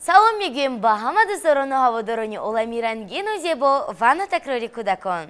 Салом мегӯем ба ҳама дӯстдорону ҳаводорони олами рангину зебо ва натакрори кӯдакон.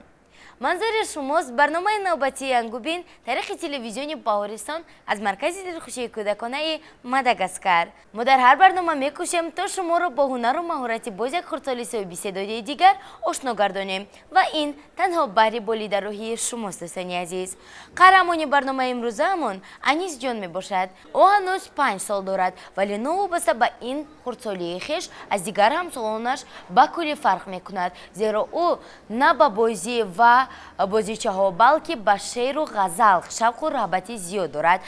Манзури шумост барномаи навбатии Ангубин тариқи телевизиони Баҳористон аз маркази дилхушии кӯдаконаи Мадагаскар. Мо дар ҳар барнома мекӯшем, то шуморо бо ҳунару маҳорати боз як хурдсоли соҳиби дигар ошно гардонем, ва ин танҳо баҳри болидарӯҳии шумост, дӯстони азиз. Қаҳрамони барномаи имрӯзаамон Анисҷон мебошад. Ӯ ҳанӯз 5 сол дорад, вале новобаста ба ин хурдсолии хеш аз дигар ҳамсолонаш ба куллӣ фарқ мекунад, зеро ӯ на ба бозӣ ва бозичаҳо, балки ба шеъру ғазал шавқу раҳбати зиёд дорад.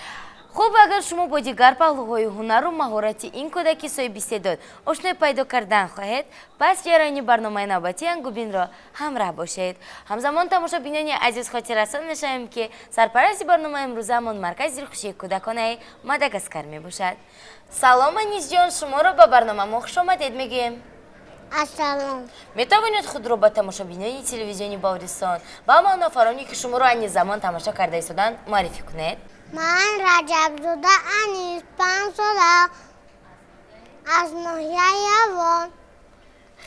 Хуб, агар шумо бо дигар паҳлӯҳои ҳунару маҳорати ин кӯдаки соҳиби истеъдод ошноӣ пайдо кардан хоҳед, пас ҷараёни барномаи навбатии Ангубинро ҳамраҳ бошед. Ҳамзамон, тамошобинони азиз, хотиррасон мешавем, ки сарпарасти барномаи имрӯзаамон маркази дилхушии кӯдаконаи Мадагаскар мебошад. Салом, Анисҷон, шуморо ба барнома мо хушомадед мегӯем. Ассалом. Метавонед худро ба тамошобинони телевизиони Баҳористон ва ҳама нафароне, ки шуморо айни замон тамошо карда истоданд, муаррифӣ кунед? Ман Раҷабзода Анис, 5 сола, аз ноҳияи Явон.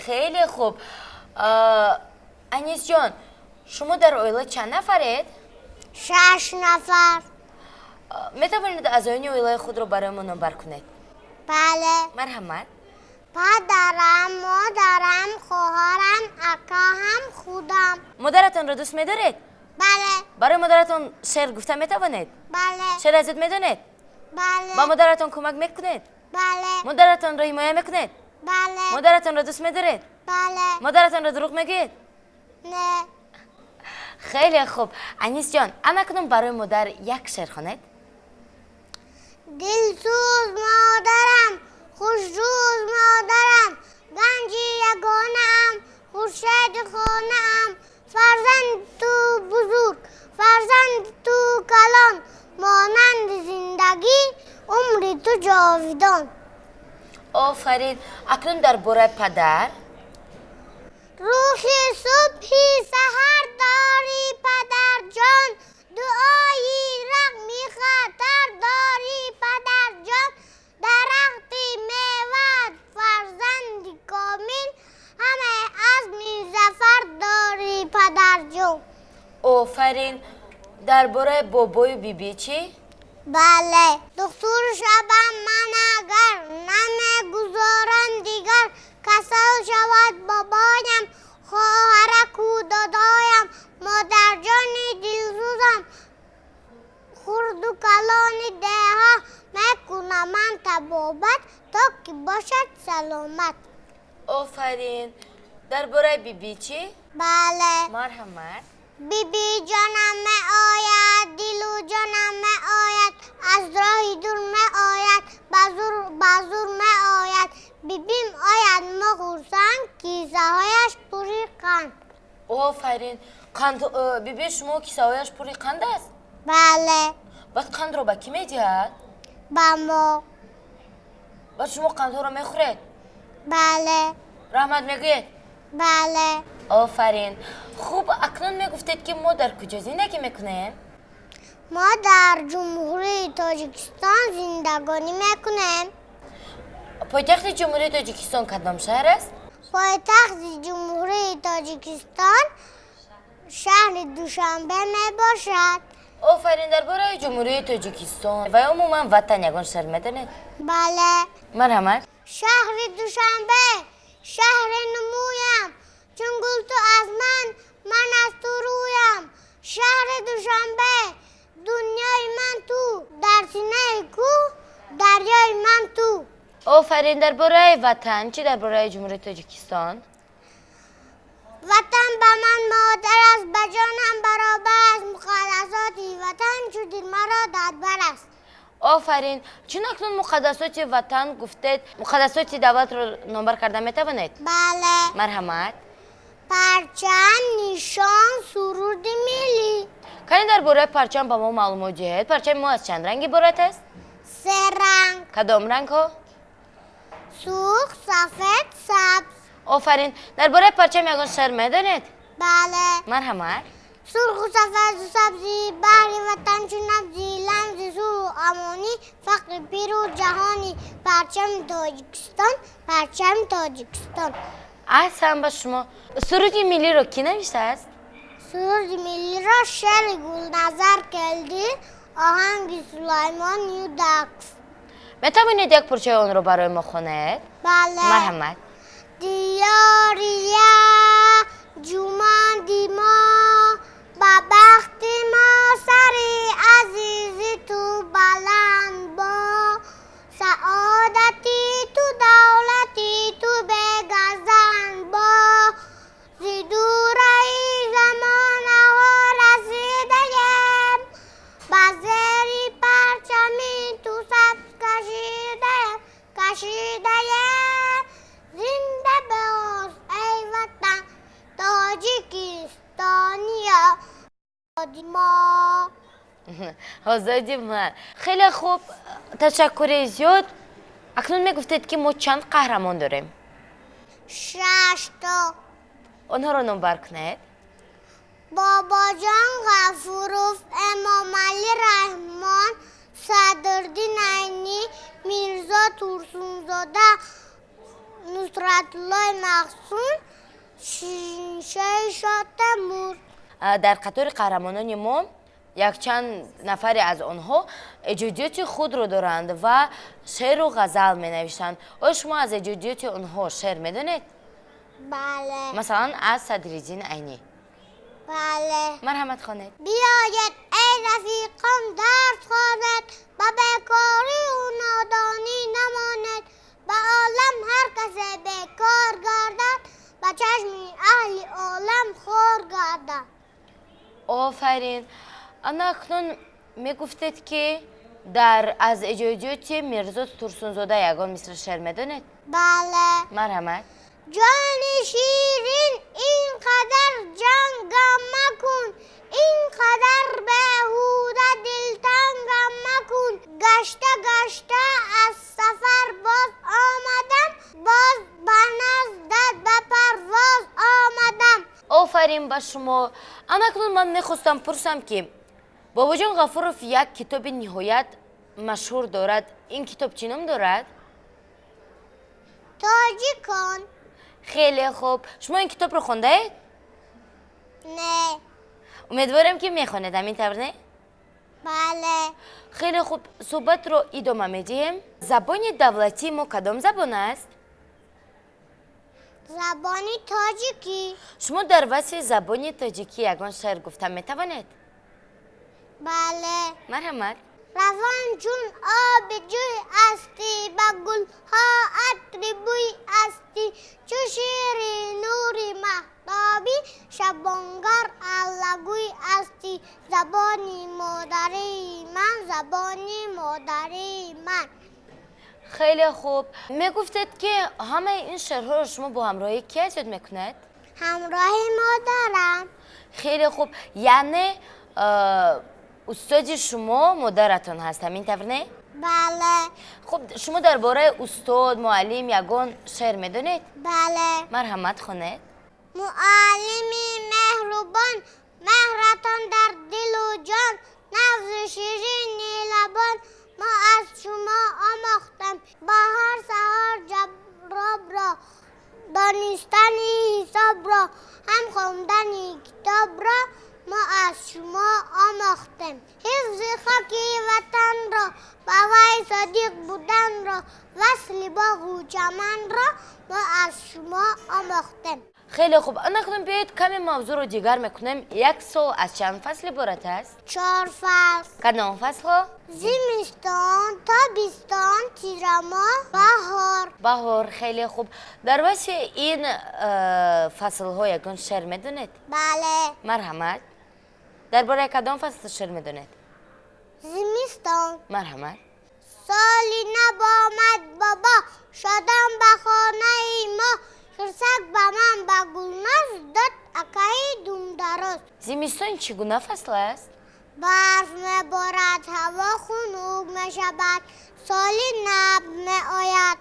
Хеле хуб. Анисҷон, шумо дар оила чанд нафаред? Шаш нафар. Метавонед аъзоёни оилаи худро барои мо номбар кунед? Бале. Марҳамат. Падарам, модарам, хоҳарам, акаам, худам. Модаратонро дӯст медоред? Бале. Барои модаратон шеър гуфта метавонед? Бале. Шеър аз ёд медонед? Бале. Ба модаратон кӯмак мекунед? Бале. Модаратонро ҳимоя мекунед? Бале. Модаратонро дӯст медоред? Бале. Модаратонро дурӯғ мегӯед? Не. Хеле хуб, Анисҷон, анакнун барои модар як шеър хонед. Дилсӯз модарам, хушрӯз модарам, ганҷи ягонаам, хуршеди хонаам, фарзанди ту бузург, фарзанди ту калон, монанди зиндагӣ умри ту ҷовидон. Офарин! Акнун дар бораи падар. Рӯҳи субҳи саҳар дорӣ, падарҷон, дуои рағми хатар дорӣ, падарҷон, дарахти мева, фарзанди комил, ҳама азми зафар дорӣ, падарҷон. Офарин! Дар бораи бобою бибӣ чӣ? Бале. Духтур шавам ман агар, намегузорам дигар касал шавад бобоям, хоҳараку додоям, модарҷони дилсӯзам, хурду калони деҳа мекунам ман табобат, то ки бошад саломат. Офарин! Дар бораи бибӣ чӣ? Бале. Марҳамат. Бибиҷонам меояд, дилу ҷонам меояд, аз роҳи дур меояд, ба зур меояд. Бибим ояд, мо хурсанд, кисаҳояш пури қанд. Офарин! Қанд, бибии шумо кисаҳояш пури қанд аст? Бале. Баъд қандро ба кӣ медиҳад? Ба мо. Баъд шумо қандҳоро мехӯред? Бале. Раҳмат мегӯед? Бале. Офарин! Хуб, акнун мегуфтед, ки мо дар куҷо зиндагӣ мекунем? Мо дар Ҷумҳурии Тоҷикистон зиндагонӣ мекунем. Пойтахти Ҷумҳурии Тоҷикистон кадом шаҳр аст? Пойтахти Ҷумҳурии Тоҷикистон шаҳри Душанбе мебошад. Офарин! Дар бораи Ҷумҳурии Тоҷикистон ва умуман ватан ягон шеър медонед? Бале. Марҳамат. Шаҳри Душанбе, шаҳри нумӯям, чун гул ту аз ман, ман аз ту рӯям. Шаҳри Душанбе, дунёи ман ту, дар синаи кӯҳ дарёи ман ту. Офарин! Дар бораи ватан чӣ, дар бораи Ҷумҳурии Тоҷикистон? Ватан ба ман модар аст, ба ҷонам баробар аст, муқаддасоти ватан чу дил маро дадбар аст. Офарин! Чун акнун муқаддасоти ватан гуфтед, муқаддасоти давлатро номбар карда метавонед? Бале. Марҳамат. Парчам, нишон, суруди миллӣ. Кане дар бораи парчам ба мо маълумот диҳед. Парчами мо аз чанд ранг иборат аст? Се ранг. Кадом рангҳо? Сурх, сафед, сабз. Офарин! Дар бораи парчам ягон шеър медонед? Бале. Марҳамат. Сурху сафеду сабзи, баҳри ватан чу набзи, рамзи сулҳу амонӣ, фахри. фахри пиру ҷаҳонӣ, парчами Тоҷикистон, парчами Тоҷикистон. Аҳсан ба шумо. Суруди миллиро кӣ навиштааст? Суруди миллиро шеъри Гулназар Келдӣ, оҳанги Сулаймон Юдаков. Метавонед як порчаи онро барои мо хонед? Бале. Марҳамат. Диёрия ҷуманди мо, ба бахти мо сари азизи ту баланд бо, саодати ту давлати ту бегазанд бо, зи дураи замонаҳо расидаем, ба зери парчами ту сабз кашидаем, кашидаем. Зинда боз эй ватан, Тоҷикистония мо. Озоди ман. Хеле хуб, ташаккури зиёд. Акнун мегуфтед, ки мо чанд қаҳрамон дорем? Шашто. Онҳоро номбар кунед. Бобоҷон Ғафуров, Эмомалӣ Раҳмон, Садриддин Айнӣ, Мирзо Турсунзода, Нусратуллои Махсум, Шоҳи Шотемур. Дар қатори қаҳрамонони мо якчанд нафаре аз онҳо эҷодиёти худро доранд ва шеъру ғазал менависанд. Оё шумо аз эҷодиёти онҳо шеър медонед? Бале. Масалан, аз Садриддин Айнӣ. Бале. Марҳамат, хонед. Биёед эй рафиқон, дарс хонед, ба бекорию нодонӣ намонед, ба олам ҳар касе бекор гардад, ба чашми аҳли олам хор гардад. Офарин. Ана акнун мегуфтед, ки дар аз эҷодиёти Мирзо Турсунзода ягон мисри шеър медонед? Бале. Марҳамат. Ҷони ширин, ин қадар ҷангам макун, ин қадар беҳуда дилтангам макун, гашта гашта аз сафар боз омадам, боз ба наздат ба парвоз омадам. Офарин ба шумо. Ана акнун ман мехостам пурсам, ки Бобоҷон Ғафуров як китоби ниҳоят машҳур дорад. Ин китоб чӣ ном дорад? Тоҷикон. Хеле хуб. Шумо ин китобро хондаед? Не. Умедворем, ки мехонед, ҳамин тавр, не? Бале. Хеле хуб, суҳбатро идома медиҳем. Забони давлатии мо кадом забон аст? Забони тоҷикӣ. Шумо дар васфи забони тоҷикӣ ягон шеър гуфта метавонед? Бале. Марҳамат. Равон чун оби ҷӯй ҳастӣ, ба гулҳо атри бӯй ҳастӣ, чу шири нури маҳтобӣ, шабонгар аллагӯй ҳастӣ, забони модарии ман, забони модарии ман. Хеле хуб. Мегуфтед, ки ҳамаи ин шеърҳоро шумо бо ҳамроҳии кӣ аз ёд мекунед? Ҳамроҳи модарам. Хеле хуб, яъне устоди шумо модаратон ҳаст, ҳамин тавр, не? Бале. Хуб, шумо дар бораи устод, муаллим ягон шеър медонед? Бале. Марҳамат, хонед. Муаллими меҳрубон, меҳратон дар дилу ҷон, нағзу ширини лабон, мо аз шумо омӯхтем ба ҳар саҳар ҷабробро, донистани ҳисобро, ҳам хондани китобро мо аз шумо омӯхтем, ҳифзи хоки ватанро, ба вай содиқ буданро, васли боғу чаманро мо аз шумо омӯхтем. Хеле хуб. Анакнун биёед, каме мавзӯъро дигар мекунем. Як сол аз чанд фасл иборат аст? Чор фасл. Кадом фаслҳо? Зимистон, тобистон, тирамоҳ, баҳор. Баҳор. Хеле хуб. Дар васфи ин фаслҳо ягон шеър медонед? Бале. Марҳамат. Дар бораи кадом фасл шеър медонед? Зимистон. Марҳамат. Соли нав омад, бобо, шодон ба хонаи мо, хирсак ба ман, ба Гулноз дод акаи думдароз. Зимистон чӣ гуна фасл аст? Барф меборад, ҳаво хунук мешавад, соли нав меояд.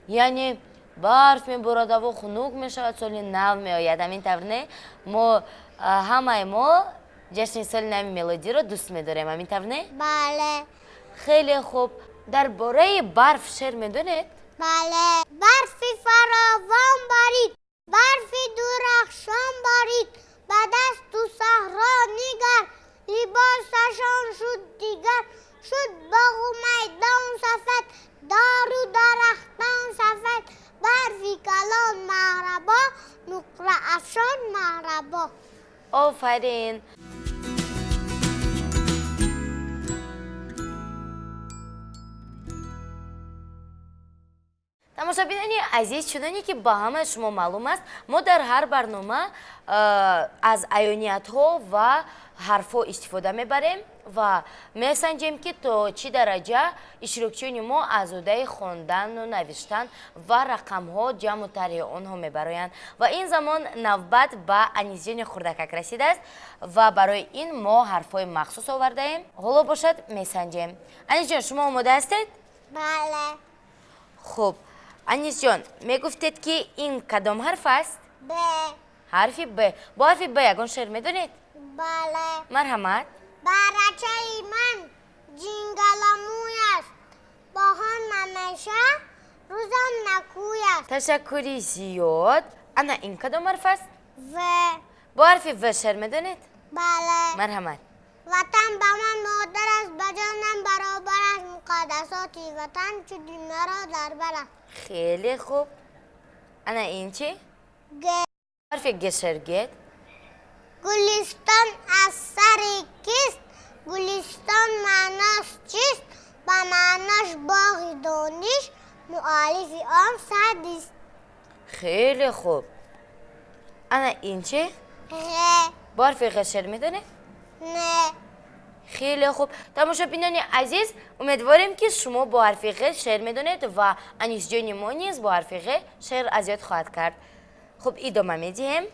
Яъне барф меборад, ҳаво хунук мешавад, соли нав меояд, ҳамин тавр, не? Мо ҳамаи мо ҷашни соли нави мелодиро дӯст медорем, ҳамин тавр, не? Бале. Хеле хуб. Дар бораи барф шеър медонед? Бале. Барфи фаровон борид, барфи дурахшон борид, ба дасту саҳро нигар, либосашон шуд дигар, шуд боғу майдон сафед, дору дарахтон сафед, барфи калон маҳрабо, нуқраафшон маҳрабо. Офарин. Тамошобинони азиз, чуноне ки ба ҳамаи шумо маълум аст, мо дар ҳар барнома аз аёниятҳо ва ҳарфҳо истифода мебарем ва месанҷем, ки то чӣ дараҷа иштирокчиёни мо аз ӯҳдаи хондану навиштан ва рақамҳо ҷамъу тарҳи онҳо мебароянд. Ва ин замон навбат ба Анисҷони хурдакак расидааст ва барои ин мо ҳарфҳои махсус овардаем. Ҳоло бошад месанҷем. Анисҷон, шумо омода ҳастед? Бале. Хуб, Анисҷон, мегуфтед, ки ин кадом ҳарф аст? Б. Ҳарфи Б. Бо ҳарфи Б ягон шеър медонед? Бале. Марҳамат. Барачаи ман ҷингаламӯй аст, боҳон намеша, рӯзам накӯй аст. Ташаккури зиёд. Ана ин кадом ҳарф аст? В. Бо ҳарфи В шеър медонед? Бале. Марҳамат. Ватан ба ман модар аст, ба ҷонам баробар аст, муқаддасоти ватан чу дунёро дар бар аст. Хеле хуб. Ана ин чӣ? Г. Ҳарфи Г шеър гӯед. Гулистон аз сари кист, гулистон маънош чист? Ба маънош боғи дониш, муаллифи он Саъдист. Хеле хуб. Ана ин чӣ? Ғ. Бо ҳарфи Ғ шеър медонед? Не. Хеле хуб. Тамошобинони азиз, умедворем, ки шумо бо ҳарфи Ғ шеър медонед ва Анисҷони мо низ бо ҳарфи Ғ шеър аз ёд хоҳад кард. Хуб, идома медиҳем.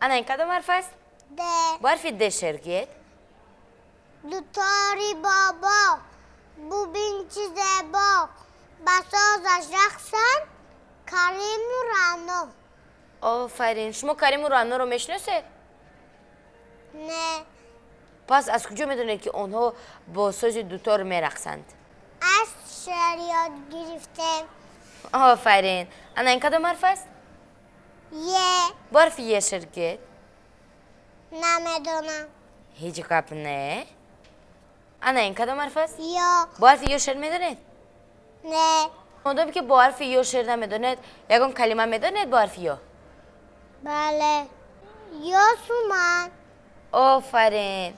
Ана ин кадом ҳарф аст? Д. Бо ҳарфи Д шеър гӯед. Дутори бобо, бубин чӣ зебо, ба созаш рақсанд Кариму Раъно. Офарин. Шумо Кариму Раъноро мешиносед? Не. Пас аз куҷо медонед, ки онҳо бо сози дутор мерақсанд? Аз шеър ёд гирифтем. Офарин. Ана ин кадом ҳарф аст? Е. Бо ҳарфи Е шеър гӯед. Намедонам. Ҳеҷ гап не. Ана ин кадом ҳарф аст? Ё. Бо ҳарфи Ё шеър медонед? Не. Модоме ки бо ҳарфи Ё шеър намедонед, ягон калима медонед бо ҳарфи Ё? Бале. Ёсуман. Офарин.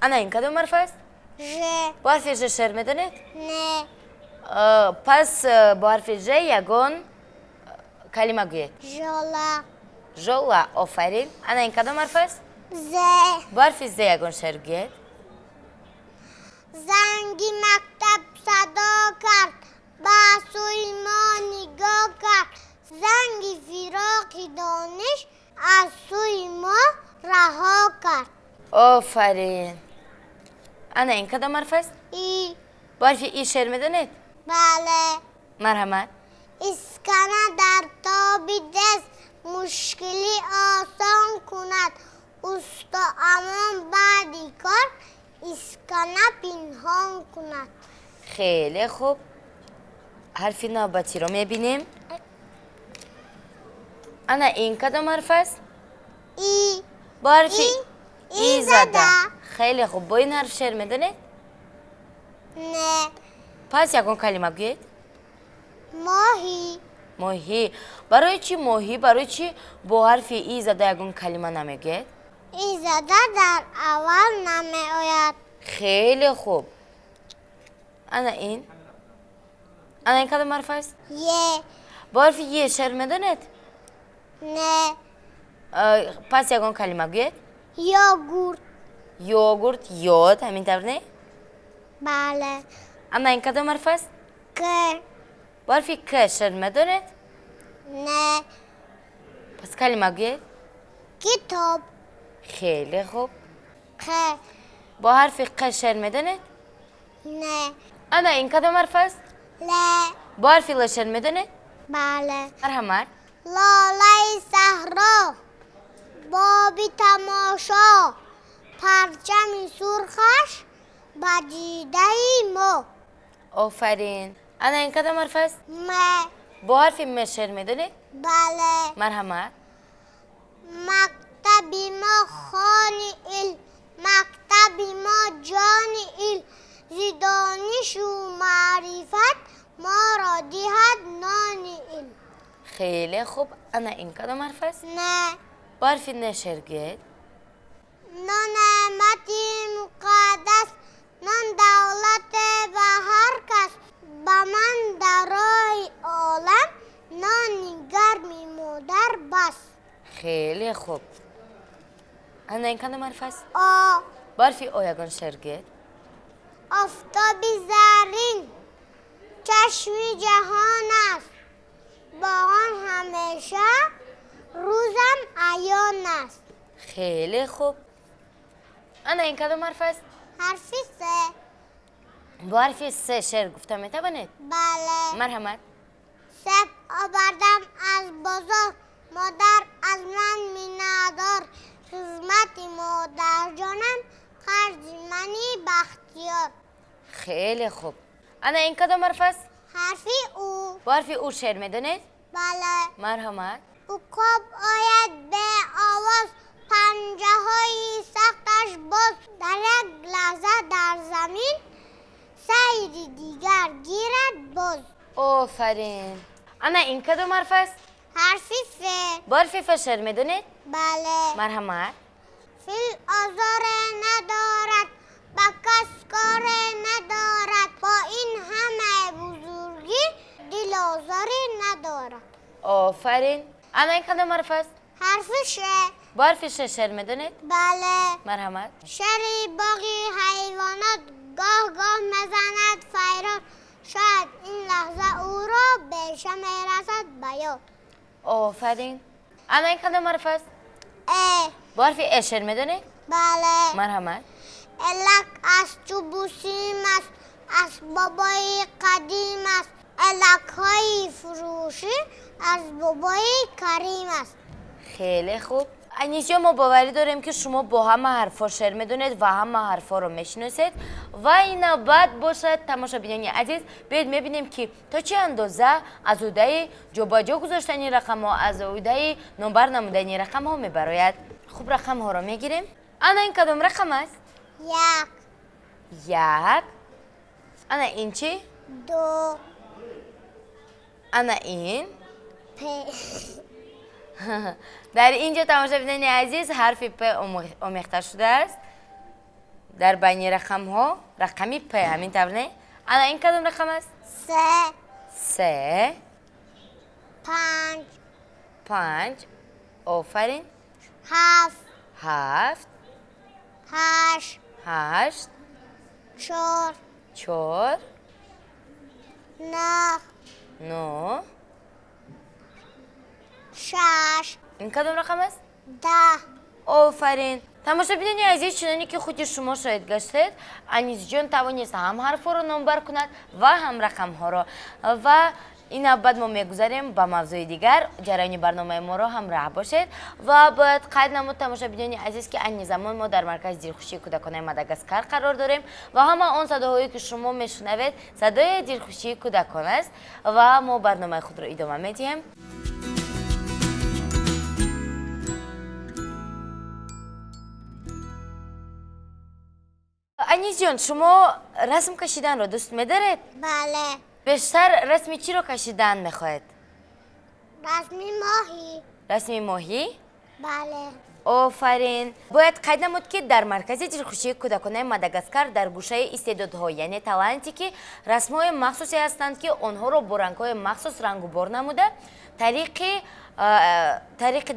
Ана ин кадом ҳарф аст? Ж. Бо ҳарфи Ж шеър медонед? Не. Пас бо ҳарфи Ж ягон калима гӯед. Жола. Жола. Офарин. Ана ин кадом ҳарф аст? З. Бо ҳарфи З ягон шеър гӯед. Занги мактаб садо кард, ба сӯи мо нигоҳ кард, занги фироқи дониш аз сӯи мо раҳо кард. Офарин. Ана ин кадом ҳарф аст? И. Бо ҳарфи И шеър медонед? Бале. Марҳамат. Искана дар тоби даст мушкилӣ осон кунад, усто Амон баъди кор искана пинҳон кунад. Хеле хуб. Ҳарфи навбатиро мебинем. Ана ин кадом ҳарф аст? И. Бо ҳарфи И зада. Хеле хуб. Бо ин ҳарф шеър медонед? Не. Пас ягон калима гӯед. Моҳӣ. Моҳӣ. Барои чӣ моҳӣ? Барои чӣ бо ҳарфи И зада ягон калима намегӯед? И зада дар аввал намеояд. Хеле хуб. Ана ин? Ана ин кадом ҳарф аст? Е. Бо ҳарфи Е шеър медонед? Не. Пас ягон калима гӯед. Йогурт. Йогурт, ёд, ҳамин тавр не? Бале. Ана ин кадом ҳарф аст? К. Бо ҳарфи К шеър медонед? Не. Пас калима гӯед. Китоб. Хеле хуб. Қ. Бо ҳарфи Қ шеър медонед? Не. Ана ин кадом ҳарф аст? Л. Бо ҳарфи Л шеър медонед? Бале. Марҳамат. Лолаи саҳро, боби тамошо, парчами сурхаш ба дидаи мо. Офарин. Ана ин кадом ҳарф аст? М. Бо ҳарфи М шеър медонед? Бале. Марҳамат. Мактаби мо хони илм, мактаби мо ҷони илм, зи донишу маърифат моро диҳад нони илм. Хеле хуб. Ана ин кадом ҳарф аст? Н. Бо ҳарфи Н шеър гӯед. Нон неъмати муқаддас, нон давлат ба ҳар кас, ба ман дар роҳи олам нони гарми модар бас. Хеле хуб. Ана ин кадом ҳарф аст? О. Бо ҳарфи О ягон шеър гӯед. Офтоби заррин чашми ҷаҳон аст, бо он ҳамеша рӯзам аён аст. Хеле хуб. Ана ин кадом ҳарф аст? Ҳарфи С. Бо ҳарфи С шеър гуфта метавонед? Бале. Марҳамат. Себ овардам аз бозор, модар аз ман миннатдор, хизмати модарҷонам қарзи мани бахтиёр. Хеле хуб. Ана ин кадом ҳарф аст? Ҳарфи У. Бо ҳарфи У шеър медонед? Бале. Марҳамат. Уқоб ояд беовоз, панҷаҳои сахташ боз, дар як лаҳза дар замин сайри дигар гирад боз. Офарин. Ана ин кадом ҳарф аст? Ҳарфи Ф. Бо ҳарфи Ф шеър медонед? Бале. Марҳамат. Фил озоре надорад, ба кас коре надорад, бо ин ҳамаи бузургӣ дил озоре надорад. Офарин. Ана ин кадом ҳарф аст? Ҳарфи Ш. Бо ҳарфи Ш шеър медонед? Бале. Марҳамат. Шери боғи ҳайвонот гоҳ-гоҳ мезанад файрод, шояд ин лаҳза ӯро беша мерасад ба ёд. Офарин. Ана ин кадом ҳарф аст? Э. Бо ҳарфи Э шеър медонед? Бале. Марҳамат. Элак аз чӯбу сим аст, аз бобои қадим аст, элакҳои фурӯшӣ аз бобои карим аст. Хеле хуб. Анисҷон, мо боварӣ дорем, ки шумо бо ҳама ҳарфҳо шеър медонед ва ҳама ҳарфҳоро мешиносед. Ва ин навбат бошад, тамошобинони азиз, биёед мебинем, ки то чӣ андоза аз ӯҳдаи ҷобаҷо гузоштани рақамҳо, аз ӯҳдаи номбар намудани рақамҳо мебарояд. Хуб, рақамҳоро мегирем. Ана ин кадом рақам аст? Як. Як. Ана ин чӣ? Ду. Ана ин? П. Дар ин ҷо, тамошобинони азиз, ҳарфи П омехта шудааст. Дар байни рақамҳо рақами П, ҳамин тавр не? Ана ин кадом рақам аст? Се. Се. Панҷ. Панҷ. Офарин. Ҳафт. Ҳафт. Ҳашт. Ҳашт. Чор. Чор. Нӯҳ. Нӯҳ. Шаш. Ин кадом рақам аст? Даҳ. Офарин. Тамошобинони азиз, чуноне ки худи шумо шоҳид гаштед, Анисҷон тавонист ҳам ҳарфҳоро номбар кунад ва ҳам рақамҳоро. Ва ин навбат мо мегузарем ба мавзӯи дигар. Ҷараёни барномаи моро ҳамроҳ бошед. Ва бояд қайд намуд, тамошобинони азиз, ки айни замон мо дар маркази дилхушии кӯдаконаи Мадагаскар қарор дорем ва ҳама он садоҳое, ки шумо мешунавед, садои дилхушии кӯдакон аст. Ва мо барномаи худро идома медиҳем. Анисҷон, шумо расм кашиданро дӯст медоред? Бале. Бештар расми чиро кашидан мехоҳед? Расми моҳӣ. Расми моҳӣ? Бале. Офарин. Бояд қайд намуд, ки дар маркази дилхушии кӯдаконаи Мадагаскар дар гӯшаи истеъдодҳо, яъне таланте, ки расмҳои махсусе ҳастанд, ки онҳоро бо рангҳои махсус рангубор намуда, тариқи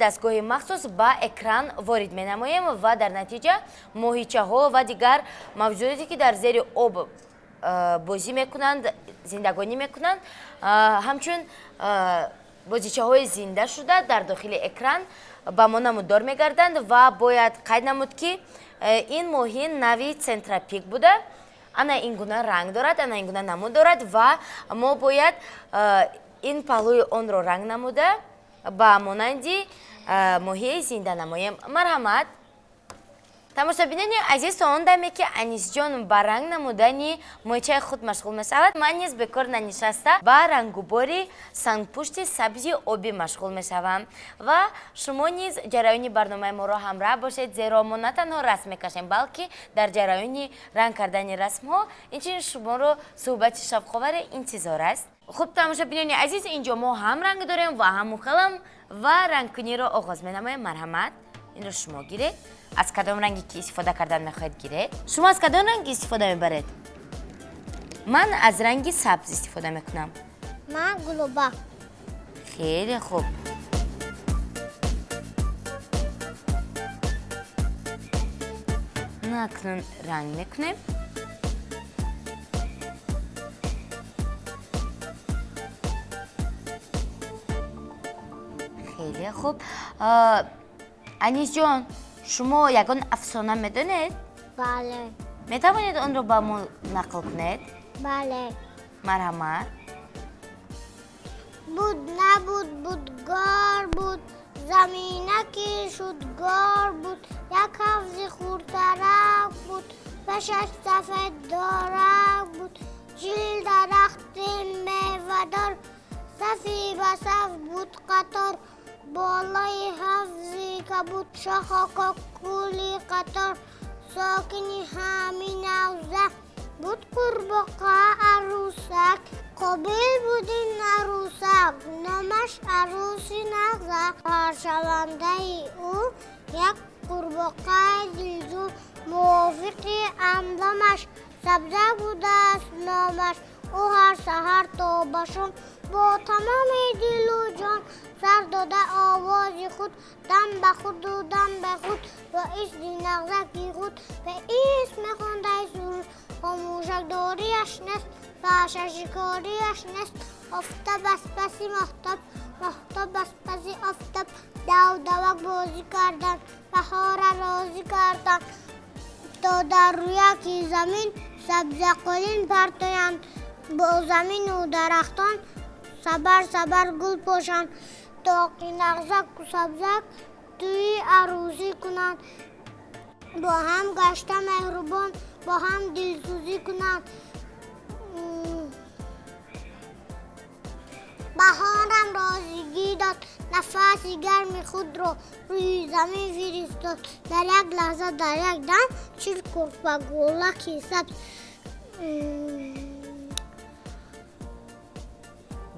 дастгоҳи махсус ба экран ворид менамоем ва дар натиҷа моҳичаҳо ва дигар мавҷудоте, ки дар зери об бозӣ мекунанд, зиндагонӣ мекунанд, ҳамчун бозичаҳои зинда шуда дар дохили экран ба мо намуддор мегарданд. Ва бояд қайд намуд, ки ин моҳи нави Центропик буда, ана ин гуна ранг дорад, ана ин гуна намуд дорад ва мо бояд ин паҳлӯи онро ранг намуда ба монанди моҳияи зинда намоем. Марҳамат. Тамошобинони азиз, то он даме ки Анисҷон ба ранг намудани мӯйчаи худ машғул мешавад, ман низ бекор нанишаста ба рангубори сангпушти сабзи обӣ машғул мешавам. Ва шумо низ ҷараёни барномаи моро ҳамроҳ бошед, зеро мо на танҳо расм мекашем, балки дар ҷараёни ранг кардани расмҳо инчунин шуморо суҳбати шавқоваре интизор аст. Хуб, тамошобинони азиз, инҷо мо ҳам ранг дорем ва ҳам муқалам ва рангкуниро оғоз менамоем. Марҳамат, инро шумо гиред. Аз кадом ранге ки истифода кардан мехоҳед гиред? Шумо аз кадом ранг истифода мебаред? Ман аз ранги сабз истифода мекунам. Ман гулоба. Хеле хуб. Акнун ранг мекунем. Хеле хуб. Анисҷон, шумо ягон афсона медонед? Бале. Метавонед онро ба мо нақл кунед? Бале. Марҳамат. Буд набуд, будгор буд, заминаки шудгор буд, як ҳавзи хурдтарак буд, пешаш сафед дорак буд, 40 дарахти мевадор, сафи ба саф буд қатор, болои ҳавзи кабуд шохо кокули қатор, сокини ҳамин ҳавза буд қурбоқа арӯсак, қобил буд ин арӯсак, номаш арӯси нағза. Ҳаршавандаи ӯ як қурбоқаи дилҷӯ, мувофиқи андомаш сабза будааст номаш. Ӯ ҳар саҳар то ба шом бо тамоми дилу ҷон сар дода овози худ, дам ба худу дам ба худ, бо исми нағзаки худ ба исм мехондай суруд. Хомӯшакдориаш нест, пашашикориаш нест, офтоб аз паси моҳтоб, моҳтоб аз паси офтоб, давдавак бозӣ кардан, баҳора розӣ кардан, то дар рӯяки замин сабзақолин партоянд, бо замину дарахтон сабар сабар гул пошанд, то ки нағзаку сабзак тӯи арӯсӣ кунанд, бо ҳам гашта меҳрубон, бо ҳам дилсӯзӣ кунанд. Баҳорам розигӣ дод, нафаси гарми худро рӯи замин фиристод. Дар як лаҳза, дар як дам 40 курпа гулаки сабз.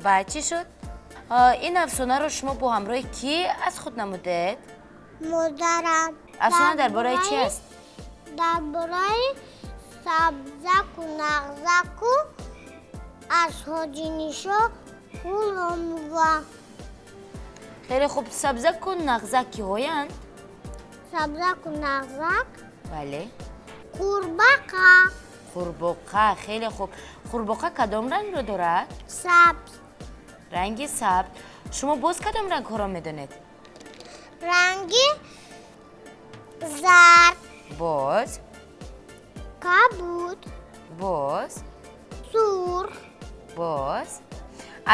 Баъд чӣ шуд? Ин афсонаро шумо бо ҳамроҳи кӣ аз худ намудед? Модарам. Афсона дар бораи чӣ аст? Дар бораи сабзаку нағзаку аз Ҳоҷинишо Ғуломова. Хеле хуб. Сабзаку нағзак киҳоянд? Сабзаку нағзак? Бале. Қурбақа. Қурбоқа. Хеле хуб. Қурбоқа кадом рангро дорад? Сабз. Ранги сабз. Шумо боз кадом рангҳоро медонед? Ранги зард. Боз? Кабуд. Боз? Сурх. Боз?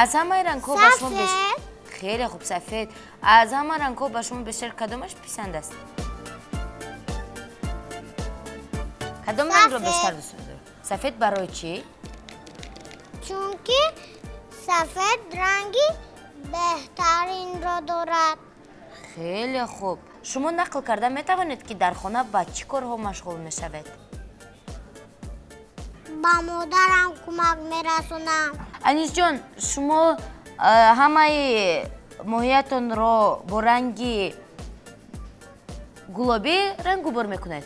Аз ҳамаи рангҳо ба шумо Сафед. Хеле хуб, сафед. Аз ҳама рангҳо ба шумо бештар кадомаш писанд аст? Кадом рангро бештар дӯст медоред? Сафед барои чӣ? Чунки сафед ранги беҳтаринро дорад. Хеле хуб. Шумо нақл карда метавонед, ки дар хона ба чӣ корҳо машғул мешавед? Ба модарам кӯмак мерасонам. Анисҷон, шумо ҳамаи моҳиятонро бо ранги гулобӣ рангубор мекунед?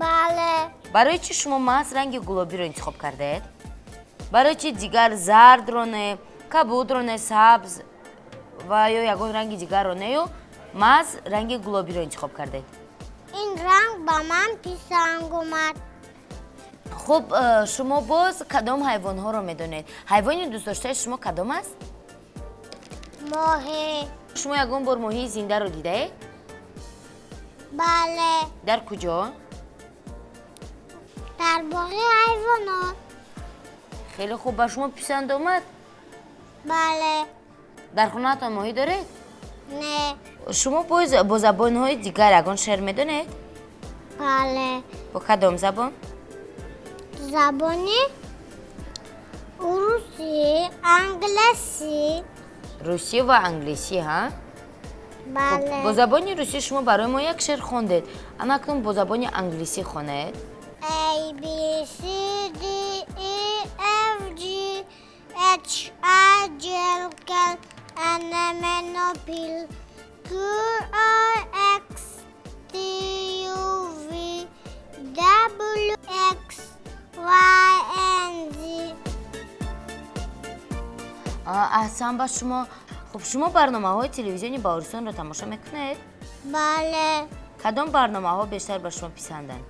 Бале. Барои чӣ шумо маҳз ранги гулобиро интихоб кардаед? Барои чӣ дигар зардро не, кабудро не, сабз ва ё ягон ранги дигарро не, ё маҳз ранги гулобиро интихоб кардаед? Ин ранг ба ман писанд омад. Хуб, шумо боз кадом ҳайвонҳоро медонед? Ҳайвони дӯстдоштаи шумо кадом аст? Моҳӣ. Шумо ягон бор моҳии зиндаро дидаед? Бале. Дар куҷо? Дар боғи ҳайвонот. Хеле хуб. Ба шумо писанд омад? Бале. Дар хонаатон моҳӣ доред? Не. Шумо боз бо забонҳои дигар ягон шеър медонед? Бале. Бо кадом забон? Забони русӣ, англисӣ. Русӣ ва англисӣ, ҳа? Бале. Бо забони русӣ шумо барои мо як шеър хондед. Ана акнун бо забони англисӣ хонед. A, B, C, D, E, F, G, H, I, J, K, L, M, N, O, P, Q, R, X, T, U, V, W, X, Y, and Z. Аҳсан ба шумо. Хуб, шумо барномаҳои телевизиони Баҳористонро тамошо мекунед? Бале. Кадом барномаҳо бештар ба шумо писанданд?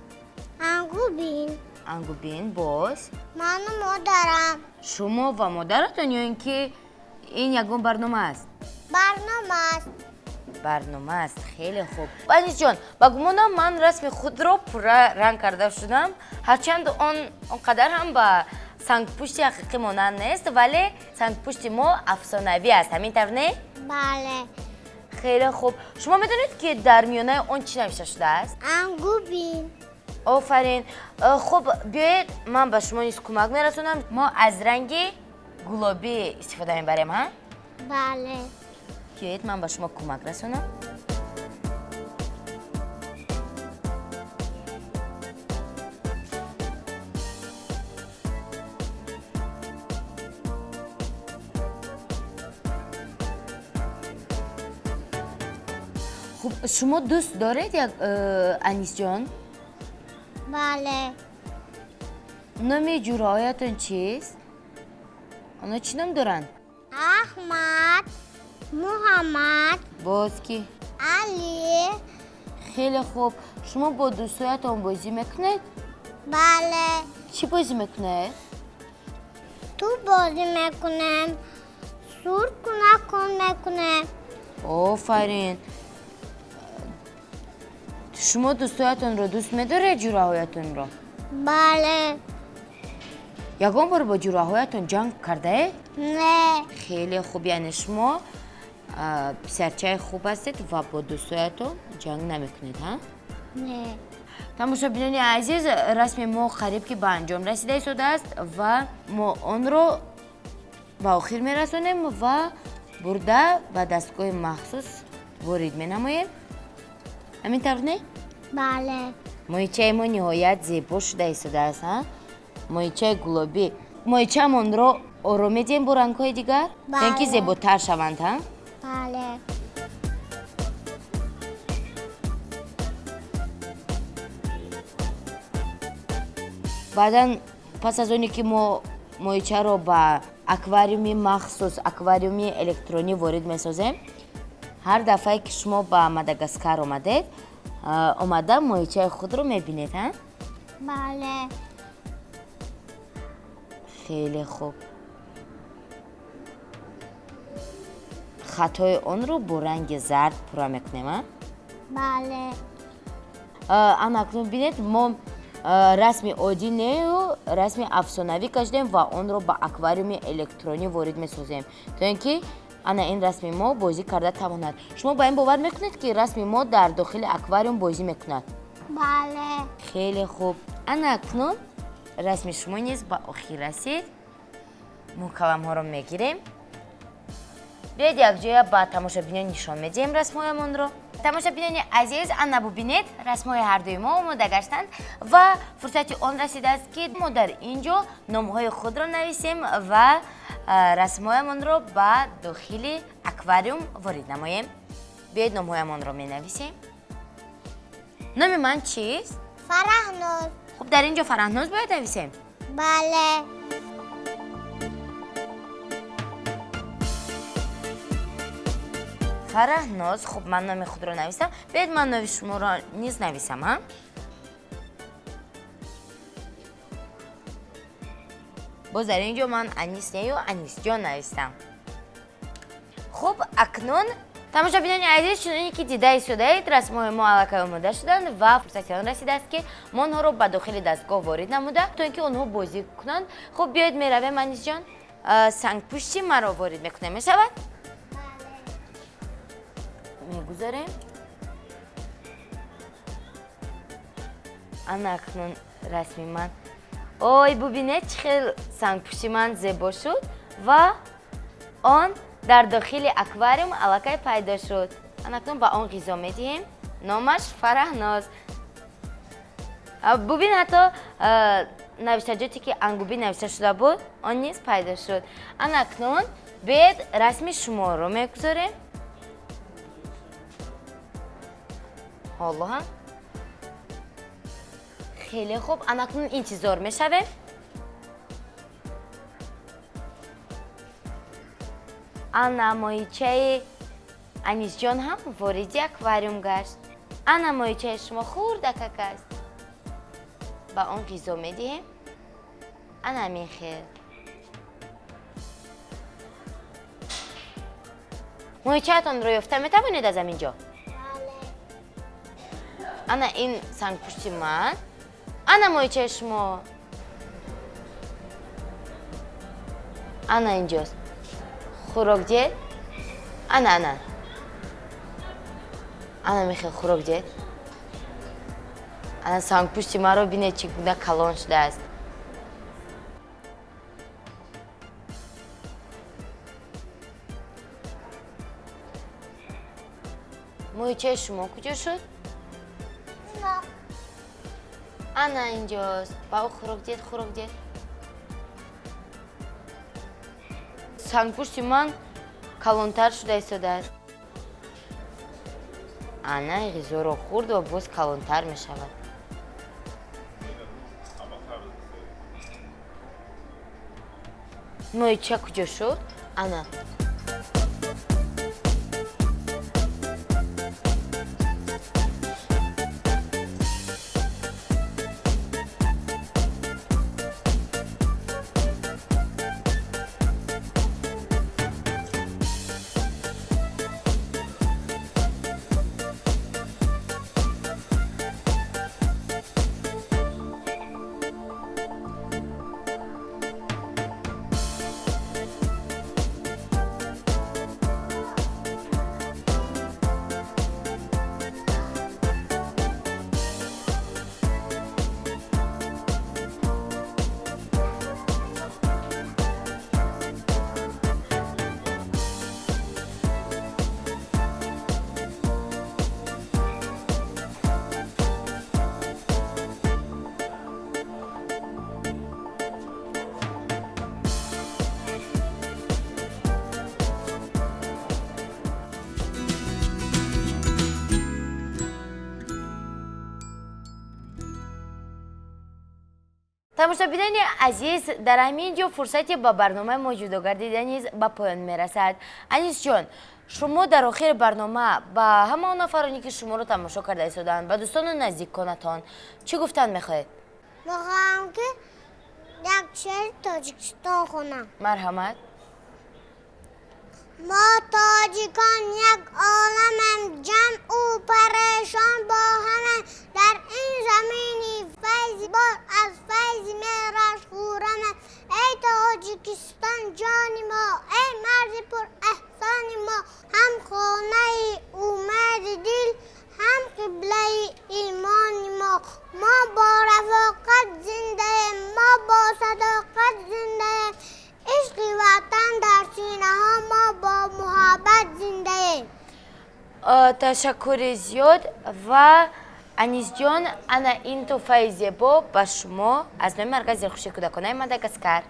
Ангубин. Ангубин, боз? Ману модарам. Шумо ва модаратон ё ин ки ин ягон барнома аст? Барнома аст. Барнома аст. Хеле хуб. Анисҷон, ба гумонам ман расми худро пурра ранг карда шудам. Ҳарчанд он он қадар ҳам ба сангпушти ҳақиқӣ монанд нест, вале сангпушти мо афсонавӣ аст. Ҳамин тавр не? Бале. Хеле хуб. Шумо медонед, ки дар миёнаи он чӣ навишта шудааст? Ангубин. Офарин. Хуб, биёед ман ба шумо низ кӯмак мерасонам. Мо аз ранги гулобӣ истифода мебарем, ҳа? Бале. Биёед ман ба шумо кӯмак расонам. Хуб, шумо дӯст доред як Анисҷон? Бале. Номи ҷӯраҳоятон чист? Онҳо чӣ ном доранд? Аҳмад, Муҳаммад. Боз ки? Алӣ. Хеле хуб. Шумо бо дӯстҳоятон бозӣ мекунед? Бале. Чӣ бозӣ мекунед? Тӯп бозӣ мекунем, суркунакун мекунем. Офарин. Шумо дӯстҳоятонро дӯст медоред, ҷӯраҳоятонро? Бале. Ягон бор бо ҷӯраҳоятон ҷанг кардаед? Не. Хеле хуб. Яъне шумо писарчаи хуб ҳастед ва бо дӯстҳоятон ҷанг намекунед, ҳа? Не. Тамошобинони азиз, расми мо қариб ки ба анҷом расида истодааст ва мо онро ба охир мерасонем ва бурда ба дастгоҳи махсус ворид менамоем. Ҳамин тавр не? Бале. Моҳичаи мо ниҳоят зебо шуда истодааст, ҳа? Моҳичаи гулобӣ. Моҳичаамонро оро медиҳем бо рангҳои дигар, то ин ки зеботар шаванд, ҳа? Бале. Баъдан пас аз оне ки мо моҳичаро ба аквариуми махсус, аквариуми электронӣ ворид месозем, ҳар дафъае ки шумо ба Мадагаскар омадед, омада моҳичаи худро мебинед, ҳа? Бале. Хеле хуб. Хатҳои онро бо ранги зард пурра мекунем, а? Бале. Ана акнун бинед, мо расми оддӣ нею расми афсонавӣ кашидем ва онро ба аквариуми электронӣ ворид месозем, то ин ки ана ин расми мо бозӣ карда тавонад. Шумо ба ин бовар мекунед, ки расми мо дар дохили аквариум бозӣ мекунад? Бале. Хеле хуб. Ана акнун расми шумо низ ба охир расид. Мо каламҳоро мегирем. Биёед якҷоя ба тамошобинон нишон медиҳем расмҳоямонро. Тамошобинони азиз, ана бубинед, расмҳои ҳардуи мо омода гаштанд ва фурсати он расидааст, ки мо дар ин ҷо номҳои худро нависем ва расмҳоямонро ба дохили аквариум ворид намоем. Биёед номҳоямонро менависем. Номи ман чист? Фараҳноз. Хуб, дар ин ҷо Фараҳноз бояд нависем? Бале. Фараҳноз. Хуб, ман номи худро нависам. Биёед ман номи шуморо низ нависам, ҳа? Боз дар ин ҷо ман Анис нею Анисҷон навистам. Хуб, акнун тамошобинони азиз, чуноне ки дида истодаед, расмҳои мо аллакай омода шуданд ва фурсати он расидааст, ки мо онҳоро ба дохили дастгоҳ ворид намуда, то ин ки онҳо бозӣ кунанд. Хуб, биёед меравем, Анисҷон. Сангпушти маро ворид мекунем, мешавад? Мегузорем. Ана акнун расми ман. Ой, бубинед, чӣ хел сангпушти ман зебо шуд ва он дар дохили аквариум аллакай пайдо шуд. Ана акнун ба он ғизо медиҳем. Номаш Фараҳноз. Бубин, ҳатто навиштаҷоте ки ангубин навишта шуда буд, он низ пайдо шуд. Ана акнун биед расми шуморо мегузорем. Ҳоло ҳам хеле хуб. Ана акнун интизор мешавем. Ана моҳичаи Анисҷон ҳам вориди аквариум гашт. Ана моҳичаи шумо хурдакак аст. Ба он ғизо медиҳем. Ана ҳамин хел. Моҳичаатонро ёфта метавонед аз ҳамин ҷо? Бале. Ана ин сангпушти ман. Ана моҳичаи шумо. Ана инҷост. Хӯрок диҳед. Ана, ана. Ана мехел хӯрок диҳед. Ана сангпушти маро бинед, чӣ гуна калон шудааст. Моҳичаи шумо куҷо шуд? Ана инҷост. Ба ӯ хӯрок диҳед, хӯрок диҳед. Сангпушти ман калонтар шуда истодааст. Ана ғизоро хӯрд ва боз калонтар мешавад. Моҳича куҷо шуд? Ана. Тамошобинони азиз, дар ҳамин ҷо фурсати ба барномаи мо ҷудо гардида низ ба поён мерасад. Анисҷон, шумо дар охири барнома ба ҳама он нафароне ки шуморо тамошо карда истоданд, ба дӯстону наздиконатон чӣ гуфтан мехоҳед? Мехоҳам ки як шеъри Тоҷикистон хонам. Марҳамат. Мо тоҷикон як оламем, ҷамъу парешон бо ҳамем, дар ин замини файзи бор аз файзи меҳраш хӯрамем. Эй Тоҷикистон ҷони мо, эй марзи пурэҳсони мо, ҳам хонаи умеди дил, ҳам қиблаи имони мо. Мо бо рафоқат зиндаем, мо бо садоқат зиндаем, ишқи ватан дар синаҳо, мо бо муҳаббат зиндаем. Ташаккури зиёд ва Анисҷон, ана ин тӯҳфаи зебо ба шумо аз номи Маркази зерхушии кӯдаконаи Мадагаскар.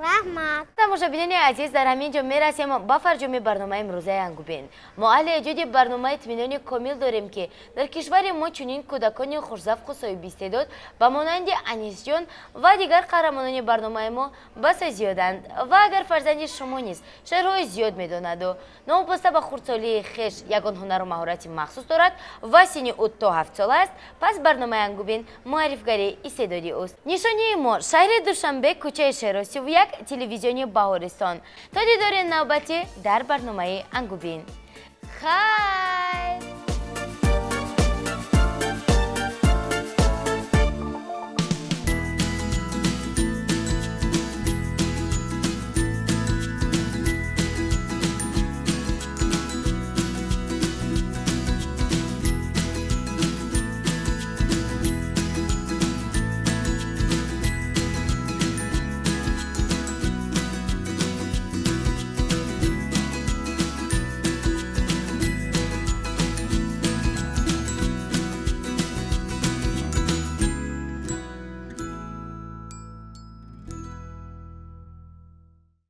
Раҳмат. Тамошобинони азиз, дар ҳамин ҷо мерасем ба фарҷоми барномаи имрӯзаи Ангубин. Мо аҳли эҷоди барнома итминони комил дорем, ки дар кишвари мо чунин кӯдакони хушзавқу соҳибистеъдод ба монанди Анисҷон ва дигар қаҳрамонони барномаи мо басо зиёданд. Ва агар фарзанди шумо низ шеърҳои зиёд медонаду новобаста ба хурдсолии хеш ягон ҳунару маҳорати махсус дорад ва синни ӯ то 7 сола аст, пас барномаи Ангубин муаррифгари истеъдоди ӯст. Нишонии мо шаҳри Душанбе, кӯчаи Шеро 31, телевизиони Баҳористон. То дидори навбатӣ дар барномаи Ангубин. Хайр!